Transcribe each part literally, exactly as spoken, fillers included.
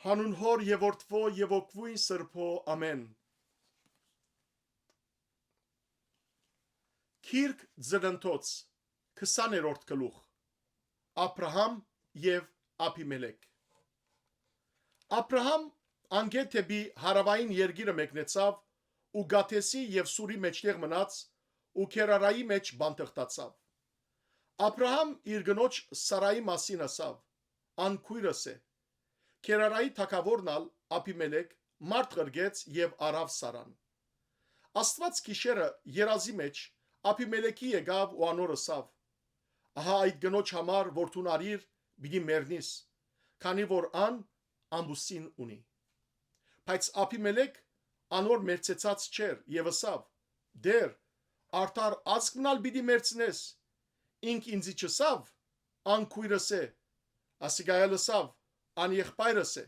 Հանուն Հօր եւ Որդւոյ եւ Ոգւոյն Սրբոյ, ամէն։ Գիրք Ծննդոց, քսաներորդ գլուխ։ Աբրահամ եւ Աբիմելեք։ Աբրահամ անկէ դէպի հարաւային երկիրը մեկնեցաւ ու Կադէսի եւ Սուրի մէջտեղ մնաց ու Քերարայի մէջ բանտղտացաւ։ Աբրահամ իր կնոջ Սարայի մասին ըսաւ. «Ան քոյրս է»։ Քերարայի թագաւորն ալ Աբիմելեք մարդ ղրկեց եւ առաւ Սարան։ Աստուած գիշերը երազի մէջ Աբիմելեքի եկաւ ու անոր ըսաւ. «Ահա այդ կնոջ համար որ դուն առիր, պիտի մեռնիս, քանի որ ան ամուսին ունի»։ Բայց Աբիմելեք անոր մերձեցած չէր եւ ըսաւ. «Տէր, արդար ազգ մն ալ պիտի մերձնես։ Ինք ինծի չըսաւ. "Ան քոյրս է"։ Ասիկա ալ ըսաւ. "Ան եղբայրս է"։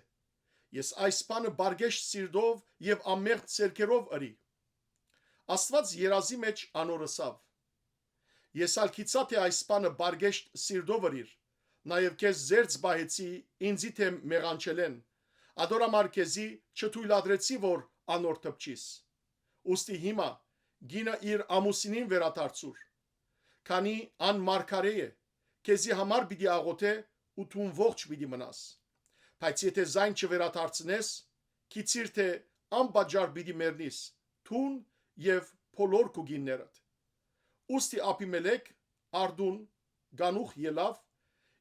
Ես այս բանը բարգեշտ սիրտով եւ ամեղն ձեռքերով ըրի»։ Աստուած երազի մէջ անոր ըսաւ. «Ես ալ գիցայ թէ այս բանը բարգեշտ սիրտով ըրիր, նաեւ քեզ զերծ պահեցի ինծի թէ մեղանչելէն, ադոր համար քեզի չթոյլատրեցի որ անոր դպչիս։ Ուստի հիմա գինը իր ամուսինին վերադարձուր, քանի ան մարգարէ է, քեզի համար պիտի աղօթէ ու դուն ողջ պիտի մնաս։ Բայց եթէ զայն չվերադարձնես, գիցիր թէ անպատճառ պիտի մեռնիս, դուն եւ բոլոր քու կիններդ»։ Ուստի Աբիմելեք արդուն գանուխ ելաւ,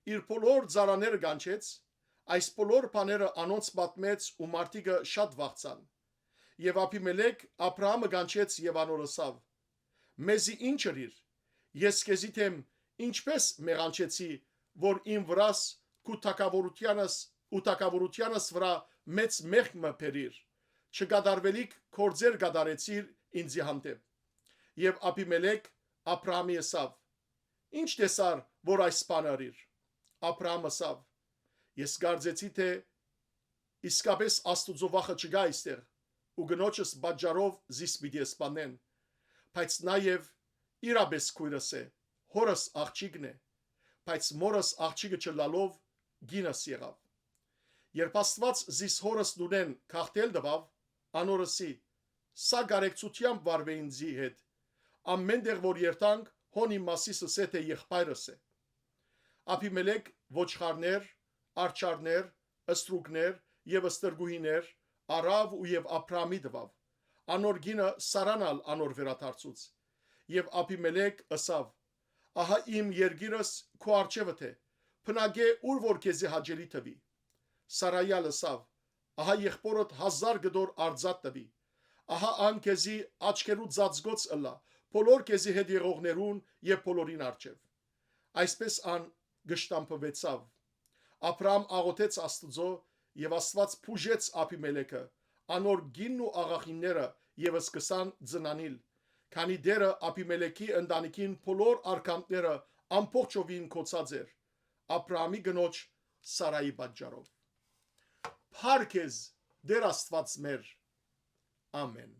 իր բոլոր ծառաները կանչեց, այս բոլոր բաները անոնց պատմեց ու մարդիկը շատ վախցան։ Եւ Աբիմելեք Աբրահամը կանչեց եւ անոր ըսաւ. "Մեզի ի՞նչ ըրիր։ Ես քեզի թեմ ինչպէս մեղանչեցի, որ իմ վրաս քու թագաւորութեանս ու թագաւորութեանս վրայ մեծ մեղք մը բերիր, չկատարուելիք գործեր կատարեցիր ինծի հանդէպ"։ Եւ Աբիմելեք Աբրահամի ըսաւ. "Ի՞նչ տեսար, որ այս բանը ըրիր"։ Աբրահամ ըսաւ. "Ես կարծեցի թէ իսկապէս Աստուծոյ վախը չկայ այստեղ ու կնոջս պատճառով զիս պիտի սպանեն, բայց նաեւ իրապէս քոյրս է, հօրս աղջիկն է, բայց մօրս աղջիկը չըլլալով կինս եղաւ։ Երբ Աստուած զիս հօրս տունէն գաղթել տուաւ, անոր ըսի. 'Սա կարեկցութեամբ վարուէ ինծի հետ, ամէն տեղ որ երթանք, հոն իմ մասիս ըսէ թէ եղբայրս է'"։ Աբիմելեք ոչխարներ, արջառներ, ստրուկներ եւ ստրկուհիներ առաւ ու եւ Աբրահամի տուաւ։ Անոր կինը Սարան ալ անոր վերադարձուց։ Եւ Աբիմելեք ըսաւ. "Ահա իմ երկիրս քու առջեւդ է, բնակէ ուր որ քեզի հաճելի թուի"։ Սարայի ալ ըսաւ. "Ահա եղբօրդ հազար կտոր արծաթ տուի։ Ահա ան քեզի աչքերու ծածկոց ըլլայ, բոլոր քեզի հետ եղողներուն եւ բոլորին առջեւ"։ Այսպէս ան կշտամբուեցաւ։ Աբրահամ աղօթեց Աստուծոյ, եւ Աստուած բուժեց Աբիմելեքը, անոր կինն ու աղախինները, եւ սկսան ծնանիլ, քանի Տէրը Աբիմելեքի ընտանիքին բոլոր արգանդները ամբողջովին գոցած էր, Աբրահամի կնոջ Սարայի պատճառով։ Փառք քեզ, Տէր Աստուած մեր։ Ամէն։